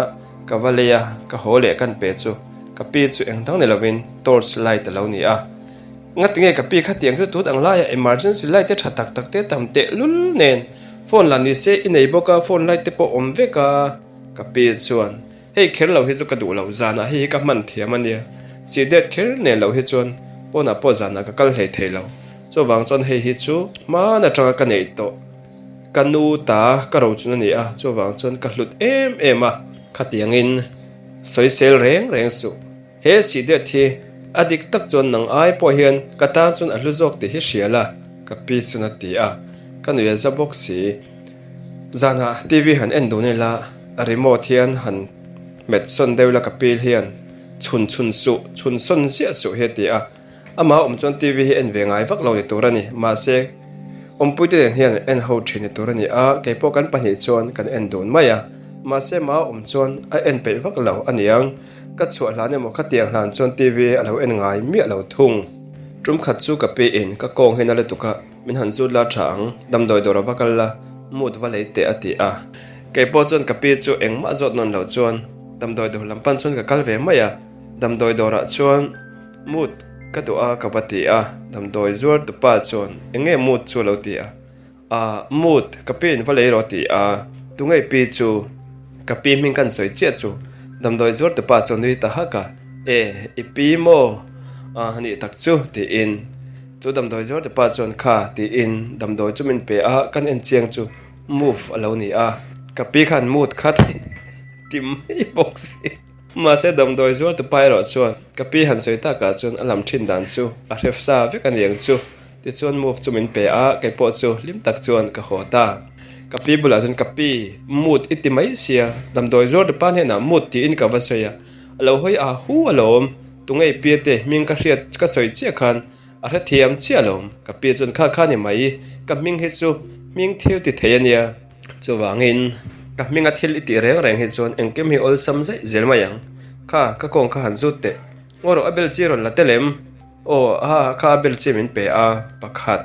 S1: ka va lei a, ka haw leh kan pe chu ka pi chu eng dang ni lovin torch light a lo ni a. Ngati nge ka pi khatiang chu tun ang laiah emergency light te tha tak tak te tam teh lul nen phone lah ni se i nei bawk a, phone light te pawh awm vek a, ka pi chuan hei kher lo hi chu ka duh lo, zanah hei hi ka hman thiam a nia, si det kher nen lo hi chuan pawnah pawh zanah ka kal hlei thei lo, chuvang chuan hei hi chu hman atanga ka neih tawh. Ka nu ta ka rochun a ni a, chuvang chuan ka hlut em em a. Khatiangin sawisel reng reng suh. He sihdet hi a dik tak chuan nang ai pawh hian ka tan chuan a hlu zawk tih hi hria la, ka pi chuan a ti a. Ka nuih a za bawk si. Zanah TV han en dun ila, a remote hian han hmet sawn deuh ila ka pi hian chhun chhun suh, chhun sawn ziah suh hi a ti a. Amah awm chuan TV hi en ve ngai vak lo ni tur a ni. Mahse, awmpuite nen hian en ho thin ni tur a ni a, keipawh kan pahnih chuan kan en dun mai a. Mahse, mah awm chuan a en peih vak lo a niang. Ka chhuah hlan emaw khatiang hlan chuan TV a lo en ngai miah lo thung. Tum khat chu ka piin ka kawng hi na lutuk a, min han zut la tha ang, damdawi dawr a va kal la, mood va lei teh a ti a. Keipawh chuan ka pi chu engmah zawt nawn lo chuan damdawi dawr lam pan chuan ka kal ve mai a, damdawi dawrah chuan, Mood ka duh a ka va ti a, damdawi zuar tu pa chuan eng nge mood chu a lo ti a, ah mood ka pi in va lei rawh a ti a, tunge i pi chu? Ka pi hming kan sawi chiah chu damdawi zuar tu pa chu a nui ta hak a, e i pi maw? Ah nih tak chu tiin chu damdawi zuar tu pa chuan kha tiin damdawi chu min pe a, kan en chiang chu move a lo ni a, ka pi khan mood kha ti mai bawk si. Mahse damdawi zuar tu pa erawh chuan ka pi han sawi takah chuan a lam thin dan chu a hre sa vek a niang chu. Tichuan move chu min pe a, kei pawh chu hlim tak chuan ka haw ta. Ka pi bulah chuan ka pi, mood i ti mai sia, damdawi zuar tu pa hnenah mood tiin ka va sawi a, a lo hawi a hu alawm, tunge i pi te hming ka hriat ka sawi chiah khan a hrethiam chiah alawm, ka pi chuan kha kha ni mai, ka hming hi chu hming thil ti thei a nia. Chuvangin, ka hminga thil i tih reng reng hi chuan engkim hi awlsam zaih zel mai ang. Kha, ka kawng kha han zut teh. Ngaw rawh, a bel chi rawn la tel em? Aw, aha, kha a bel chi min pe a, pakhat.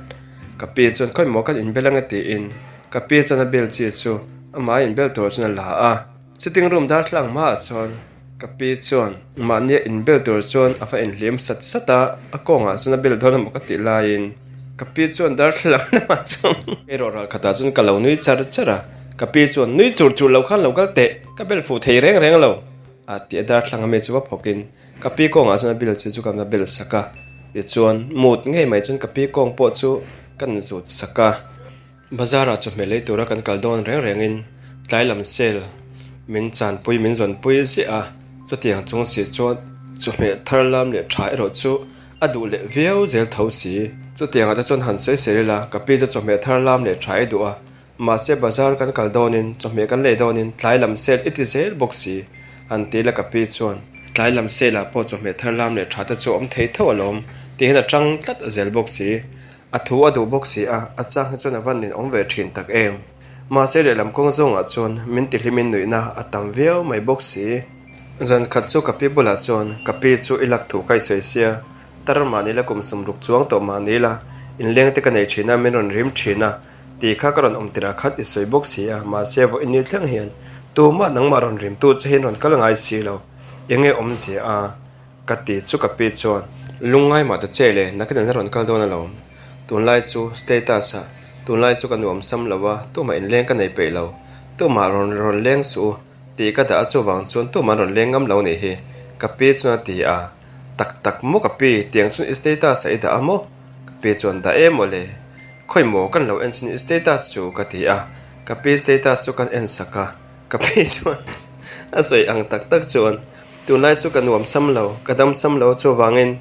S1: Ka pi chuan khawi maw kan inbel ange tiin ka pi chuan a bel chi chu amah a inbel tur chuan a la a. Sitting room darthlalang hmaah chuan ka pi chuan mahnia inbel tur chuan a va inhlim sat sat a, a kawngah chuan a bel dawn emaw ka tih laiin ka pi chuan darthlalang lamah chuan erawh ral khatah chuan ka lo nui char char a, ka pi chuan nui chur chur lo khan lo kal teh, ka bel fuh thei reng reng lo a tih a darthlalang ami chu va phawkin ka pi kawngah chuan a bel chi chu ka va bel sak a, tichuan mut ngei mai chuan ka pi kawng pawh chu ka inzut sak a. Bazar ah chawhmeh lei tura kan kal dawn reng rengin Tlai lam sale min chanpui min zawnpui ziah a, chutiang chung si chuan chawhmeh thar lam leh tha erawh chu a duh leh viau zel tho si. Chutiangah te chuan han sawi sel ila, ka pi chu chawhmeh thar lam leh tha i duh a, mahse bazar kan kal dawnin chawhmeh kan lei dawnin tlai lam sale i ti zel bawk si, han ti ila ka pi chuan. Tlai lam sale ah pawh chawhmeh thar lam leh tha te chu a awm thei tho alawm, tih hian a tang tlat zel bawk si. A thu a duh bawk si a, a chang hi chuan a van ninawm ve thin tak em. Mahse lehlam kawng zawngah chuan min tihlimin nuihna a tam viau mai bawk si. Zan khat chu ka pi bulah chuan ka pi chu i lak thu ka i sawi sia, tar mahni la kum sawmruk chuang tawh mahni la, inleng te ka nei thin a, min rawn rim thin a, tih kha ka rawn awm tirah khat i sawi bawk si a, mahse vawiin ni thleng hian tumah nangmah rawn rimtu che hian rawn kal ngai si lo, enge awmzia a? Ka ti chu ka pi chuan, Lungngai mah ta che le, nakin an la rawn kal dawn alawm. Tunlai chu status ah, tunlai chu ka nuam sam lo a, tumah inleng ka nei peih lo. Tumah rawn rawn leng suh u, tih ka dah a chuvang chuan tumah an rawn leng ngam lo nih hi, ka pi chuan a ti a. Tak tak maw ka pi, tiang chuan i status ah i dah a maw? Ka pi chuan dah em aw le. Khawi maw kan lo en chin i status chu ka ti a, ka pi status chu kan en sak a. Ka pi chuan a sawi ang tak tak chuan tunlai chu ka nuam sam lo, ka dam sam lo chuvangin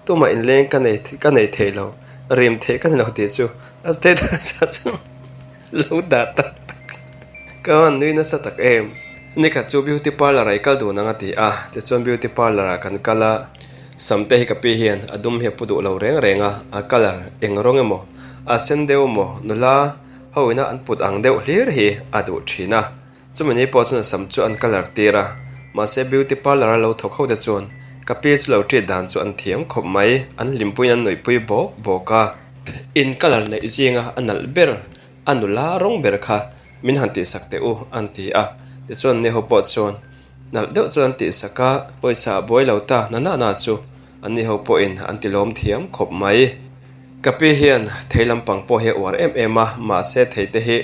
S1: tumah inleng ka nei ka nei thei lo, rim theih ka ni lo tih chu a status ah chuan lo dah tak tak ka han nui nasa tak em. Nikhat chu beauty parlour ah i kal dun ang a ti a, tichuan beauty parlour ah kan kal a, sam te hi ka pi hian a dum hi a pu duh lo reng reng a, a colour eng rawng emaw a sen deuh emaw nula Ho ina an put ang deuh hlir hi a duh thin a, chumi ni pawh chuan a sam chu an colour tir a, mahse beauty parlour a lo thawk ho te chuan ka pi chu lo treat dan chu an thiam khawp mai, an hlimpuiin an nuihpui bawk bawk a. In colour neih zinga a nalh ber, a nula rawng ber kha min han tihsak teh u an ti a, tichuan ni ho pawh chuan nalh deuh chuan an tihsak a, pawisa a buai lo ta na na na chu an ni ho pawhin an ti lawm thiam khawp mai. Ka pi hian thei lampang pawh hi a uar em em a, mahse thei te hi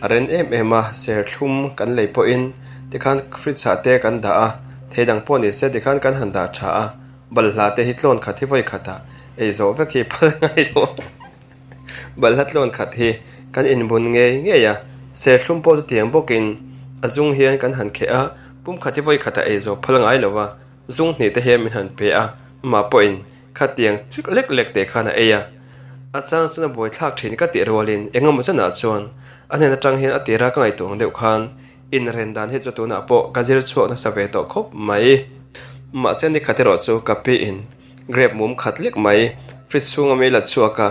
S1: a ren em em a, serthlum kan lei pawhin tikhan fridge ah te kan dah a, thei dang pawh ni se tikhan kan han dah tha a, balhla te hi tlawn khat hi vawi khatah ei zawh vek hi phal ngai lo a, balhla tlawn khat hi kan inbun ngei ngei a, serthlum pawh chutiang bawkin a zung hian kan han kheh a, pum khat hi vawi khatah ei zawh phal ngai lo a, zung hnih te hian min han pe a, amah pawhin Khatiang chik lek lek teh khan a ei a, a chang chuan a buaithlak thin ka tih rualin eng emaw zanah chuan a hnen atang hian a tira ka ngaihtuah ang deuh khan inren dan hi chu tunah pawh ka zir chhuak nasa ve tawh khawp mai. Mahse ni khat erawh chu ka pi in grape mum khat lek mai fridge chhunga mi la chhuak a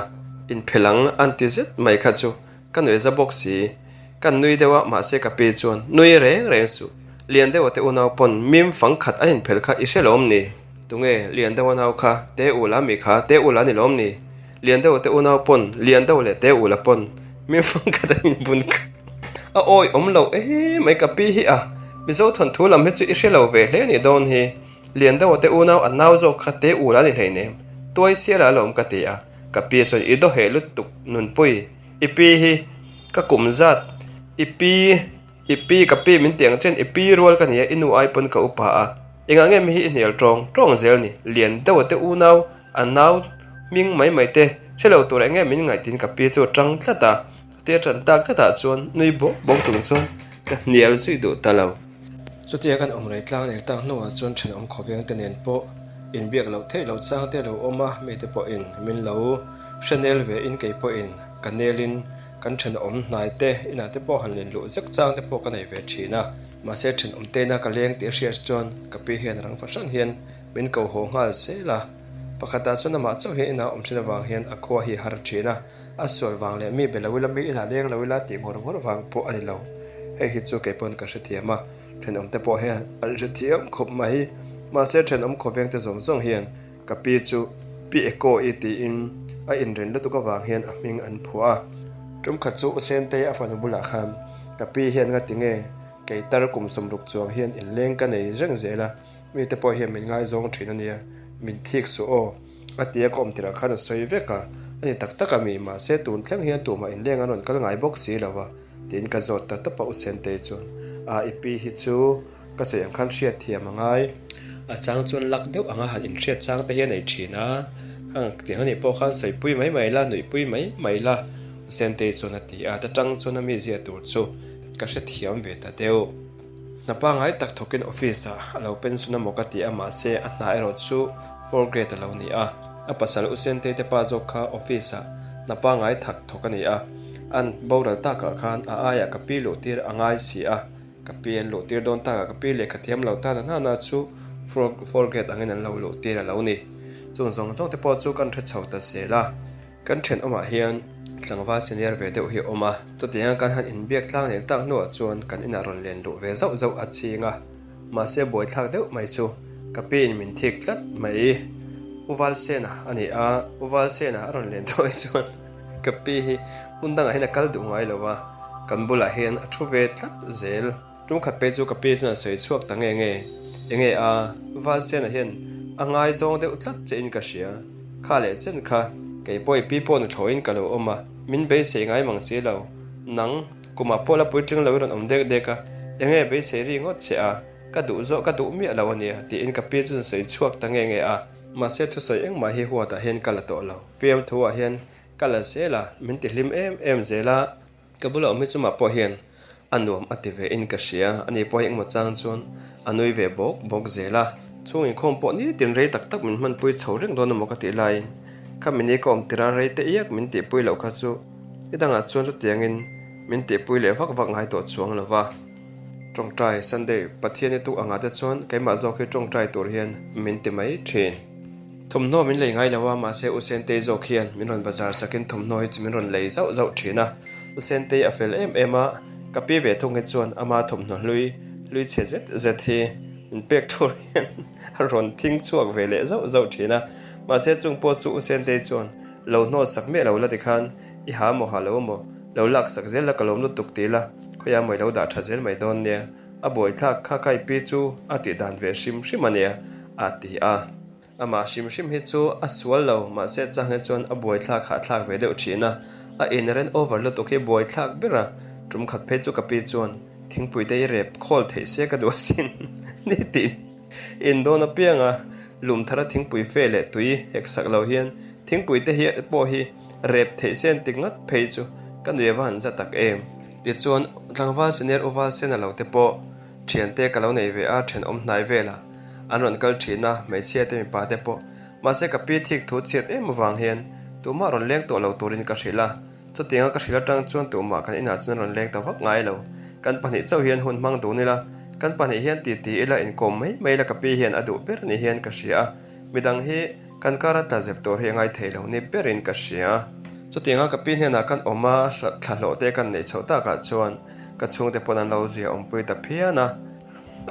S1: inphelh ang an ti zet mai kha chu Ka nuih za bawk si. Kan nui deuh a, mahse ka pi chuan, Nui reng reng suh. Lian deuha te unau pawn mim fang khat an inphelh kha i hre lawm ni? Tunge Lian deuha nau kha te ula mi kha te ula ni lawm ni? Lian deuha te unau pawn Lian deuh leh te ula pawn mim fang khat an inbun kha a awi awm lo emai ka pi hi a. Mizo thawnthu lam hi chu i hre lo ve hle ni dawn hi. Lian deuha te unau an nau zawk kha te ula ni hleinem. Tuai siala alawm ka ti a. Ka pi chuan i dawheh lutuk nunpui. I pi hi ka kum zat, i pi, i pi ka pi min tih ang chen i pi rual ka ni a, i nu ai pawn ka upa a, engah nge mi hi i hnial tawng tawng zel ni, lian deuh a te unau, a nau hming mai mai te hre lo tur enge min ngaih tiin ka pi chu a tang tlat a, chutia tan tak tlatah chuan nui bawk bawk chung chuan ka hnial zui duh ta lo. Chutia kan awm rei tlang nel tak hnuah chuan thenawm khawveng te nen pawh inbiak loh theih loh chang te lo awm a, mite pawhin min lo Hre nel ve in kei pawhin ka nelin kan thenawm hnai te inah te pawh han len luh zek chang te pawh ka nei ve thin a. Mahse thenawm te ina ka leng tih a hriat chuan ka pi hian rang fahran hian min ko haw nghal zel a. Pakhatah chuan amah chauh hian inah awm thin avang hian a khua hi a har thin a, a sual vang leh mi be lo ila mi inah leng lo ila tih ngawr ngawr vang pawh a ni lo. Hei hi chu kei pawn ka hrethiam a, thenawm te pawh hian an hrethiam khawp mai. Mahse thenawm khawveng te zawng zawng hian Ka pi chu Pi Eko-i tiin a inren lutuk avang hian a hming an phuah a. Tum khat chu U Sentei a fanu bulah khan ka pi hian nga tinge kei tar kum sawmruk chuang hian inleng ka nei reng zel a, mite pawh hian min ngaizawng thin a nia, min thik suh aw a ti a ka awm tirah khan a sawi vek a, a ni tak tak a mi, mahse tun thleng hian tumah inleng an rawn kal ngai bawk si lo a tiin ka zawt ta tawp a U Sentei chuan a i pi hi chu Ka sawi ang khan hriat thiam a ngai. A chang chuan lak deuh anga han inhriat chang te hi a nei thin a, khang tiang anih pawh khan sawipui mai mai la, nuihpui mai mai la, Sentei chuan a ti a, ta tang chuan a mizia tur chu ka hrethiam ve ta deuh. Hna pangngai tak thawkin office ah a lo pension a maw ka ti a mahse a hna erawh chu fourth grade a lo ni a. A pasal U Sentei te pa zawk kha office ah hna pangngai thak thawk a ni a, an boral takah khan a aiah ka pi luh tir a ngai si a, ka pi an luh tir dawn takah ka pi lehkha thiam lo tan a hnana chu fourth grade angin an lo luh tir a lo ni. Chung zawng zawng te pawh chu kan hre chho ta zel a. Kan thenawmah hian tlangval senior ve deuh hi a awm a, chutianga kan han inbiak tlang leh tak hnuah chuan kan inah rawn len luh ve zauh zauh a ching a, mahse buaithlak deuh mai chu ka piin min thik tlat mai. U Valsena a ni a, U Valsena a rawn len tawh hi chuan ka pi hi hmun dangah hian a kal duh ngai lo a, kan bulah hian a thu ve tlat zel. Tum khat pei chu ka pi chuan a sawi chhuak ta nge nge. Enge a, Valsena hian a ngaizawng deuh tlat che in ka hria. Kha leh chen kha, kei pawh i pi pawh nuthlawhin ka lo awm a, min beisei ngai mang si lo. Nang, kumah pawh la puitling lo i rawn awm dek dek a, enge beisei ri ngawt che a, ka duh zawh ka duh miah lo a nia, tiin ka pi chuan a sawi chhuak ta nge nge a. Mahse thusawi engmah hi huatah hian ka la tawh lo. Fiamthu ah hian ka la zel a, min ti hlim em em zel a. Ka bula awm hi chumah pawh hian a nuam a ti ve in ka hria, ani pawh hi engmaw chang chuan a nui ve bawk bawk zel a. Chhung inkhawm pawh nitin rei tak tak min hmanpui chho reng dawn emaw ka tih laiin khami ni ka awm tira rei te iak min tihpui loh kha chu i dangah chuan chutiangin min tihpui leh vak vak ngai tawh chuang lo va. Tawngtai Sunday Pathian i tuk angah te chuan keimah zawk hi tawngtai tur hian min ti mai thin. Thawmhnaw min lei ngai lo a, mahse U Sentei zawk hian min rawn bazar sakin thawmhnaw hi chu min rawn lei zauh zauh thin a. U Sentei a fel em em a, ka pi ve thung hi chuan ama thawmhnaw hlui hlui chhe zet zet hi min pek tur hian a rawn thing chhuak ve leh zauh zauh thin a. Mahse chung pawh chu U Sentei chuan lo hnawt sak miah lo la tikhan i ha maw ha lo maw, lo lak sak zel la ka lawm lutuk ti la, khawiah maw i lo dah tha zel mai dawn nia, a buaithlak kha kai pi chu a tih dan ve hrim hrim a nia a ti a. Amah hrim hrim hi chu a sual lo, mahse chang hi chuan a buaithlak hahthlak ve deuh thin a, a inren over lutuk hi buaithlak ber a, tum khat phei chu ka pi chuan thingpui te hi rep khawl theih se ka duh asin ni tiin in dawn apiang a, lum thara thingpui fe leh tui hek sak lo hian thingpui te hi pawh hi rep theih se an ti ngat phei chu ka nui ava han za tak em. Tichuan tlangval senior uval sena lo te pawh Thiante ka lo nei ve a, thenawm hnai velah an rawn kal thin a, hmeichhia te mipa te pawh. Mahse ka pi thik thu chhiat em avang hian tumah rawn leng tawh lo turin ka hrilh a, chutianga ka hrilh atang chuan tumah kan inah chuan rawn leng ta vak ngai lo. Kan pahnih chauh hian hun hmang dun ila, kan pahnih hian ti ti ila inkawm mai mai ila ka pi hian a duh ber ni hian ka hria a, midang hi kan kara tla zep tur hi a ngai thei lo ni berin ka hria. Chutianga ka pi hnenah kan awm a, thlahlawh te kan neih chhoh takah chuan Ka chhungte pawn an lo zia awmpui ta phian a,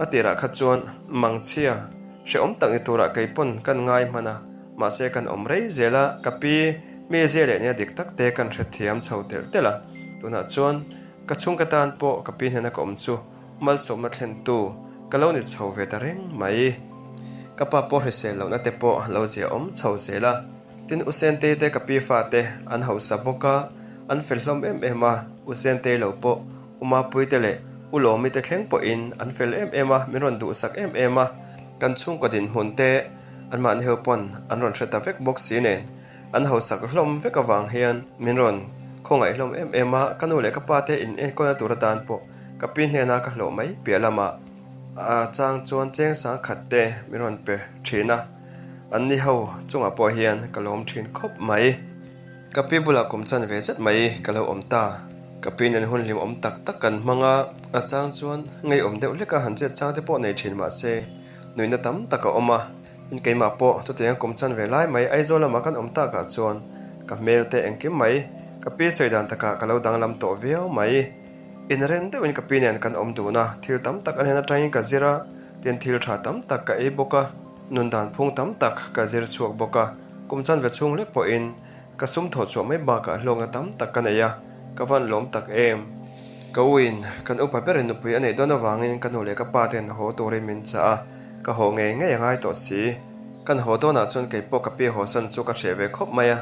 S1: a tirah kha chuan mangchhia hrehawm tak ni turah kei pawn kan ngai hman a, mahse kan awm rei zel a, ka pi mi zia leh nia dik tak te kan hrethiam chho telh telh a, tunah chuan ka chhungte tan pawh ka pi hnena ka awm chu malsawmna thlentu ka lo ni chho ve ta reng mai. Ka pa pawh hrisel lohna te pawh lo zia awm chho zel a, tin U Sentei te ka pi fate an hausa bawk a, an fel hlawm em em a. U Sentei lo pawh U Mapuite leh U Lawmi te thleng pawhin an fel em em a, min rawn duhsak em em a. Kan chhungkaw dinhmun te anmahni ho pawn an rawn hre ta vek bawk si nen, an hausak hlawm vek avang hian min rawn khawngaih hlawm em em a, ka nu leh ka pa te in enkawlna tur atan pawh ka pi hnena ka hlawh mai piah lamah a chang chuan cheng sang khat te min rawn pe thin a, anni ho chungah pawh hian ka lawm thin khawp mai. Ka pi bulah kum chan ve zet mai ka lo awm ta. Ka pi nen hun hlim awm tak tak kan hmang a, a chang chuan ngeiawm deuh hlek a han chet chang te pawh nei thin mah se nuihna tam tak a awm a. Tin keimah pawh chutianga kum chan ve lai mai Aizawl lamah kan awm takah chuan ka hmel te engkim mai ka pi sawi dan takah ka lo danglam tawh viau mai. Inren deuhin ka pi nen kan awm dun a, thil tam tak a hnen atangin ka zir a, tin thil tha tam tak ka ei bawk a, nun dan phung tam tak ka zir chhuak bawk a. Kum chanve chhung lek pawhin ka sum thawh chhuah mai bakah hlawkna tam tak ka nei a, ka van lawm tak em. Ka uin kan upa berin nupui a neih dawn avangin ka nu leh ka pa ten haw turin min chah a, ka haw ngei ngei a ngai tawh si. Kan haw dawnah chuan kei pawh ka pi hawsan chu ka hreh ve khawp mai a,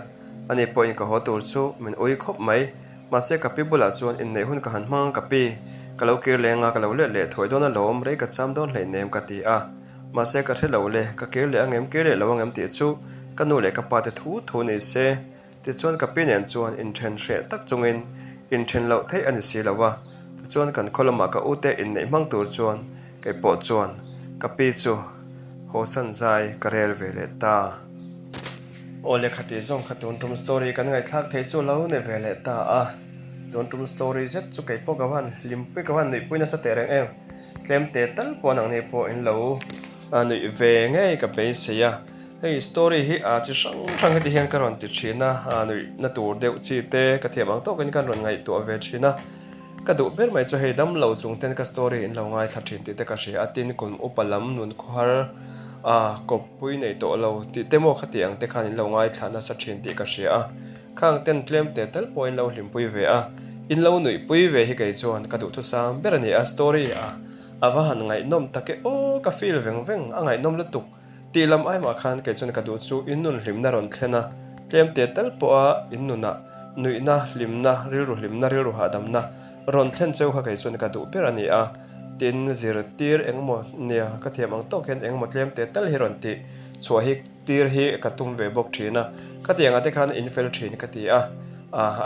S1: ani pawhin ka haw tur chu min ui khawp mai. Mahse ka pi bulah chuan inneih hun ka han hmang a ka pi, ka lo kir leng a, ka lo let leh thuai dawn alawm, rei ka cham dawn hleinem ka ti a. Mahse ka hre lo le, ka kir leh angem kir leh lo angem tih chu ka nu leh ka pa te thu thu ni se. Tichuan ka pi nen chuan inthen hreh tak chungin inthen loh theih a ni si lo a. Tichuan kan khaw lamah ka ute inneih hmang tur chuan kei pawh chuan ka pi chu hawsan zai ka rel ve leh ta. Aw lehkha tih zawng kha tun tum story kan ngaihthlak thei chu lo ni ve leh ta a. Tun tum story zet chu kei pawh ka van hlimpui ka van nuihpui nasa teh reng em. Tlem te tal pawh nangni pawh in lo nuih ve ngei ka beisei a. Hei story hi a chi hrang hrang heti hian ka rawn ti thin a, nuihna tur deuh chi te ka thiam ang tawkin ka rawn ngaihtuah ve thin a. Ka duh ber mai chu hei dam lo chung ten ka story in lo ngaithla thin tih te ka hria a, tin kum upa lam nun khawhar a kawppui nei tawh lo tih te maw khati ang te khan in lo ngaithla nasa thin tih ka hria a, khang ten tlem te tal pawh in lo hlimpui ve a, in lo nuihpui ve hi kei chuan ka duhthusam ber a ni a, story a a va han ngaihnawm tak e aw ka feel veng veng a ngaihnawm lutuk. Tih lam aimah khan kei chuan ka duh chu in nun hlimna rawn thlen a, tlem te tal pawha in nunah nuihna, hlimna, rilru hlimna, rilru hahdamna rawn thlen cheu kha kei chuan ka duh ber a ni a. Tin, zirtir engemaw nia ka thiam ang tawk hian engemaw tlem te tal hi rawn tih chhuah hi tir hi ka tum ve bawk thin a. Khatiangah te khan in fel thin ka ti a,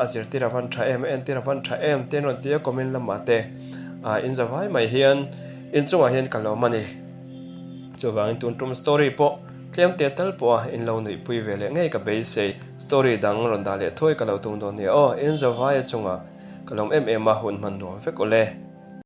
S1: a zirtir a van tha em, a entir a van tha em te an rawn ti a comment lamah te in za vai mai hian inchungah hian ka lawm a ni. Chuvangin tun tum story pawh tlem te tal pawha in lo nuihpui ve leh ngei ka beisei. Story dang rawn dah leh thuai ka lo tum dawn nia aw. Enzo Vaia chungah ka lawm em em a, hun hman nuam vek awle.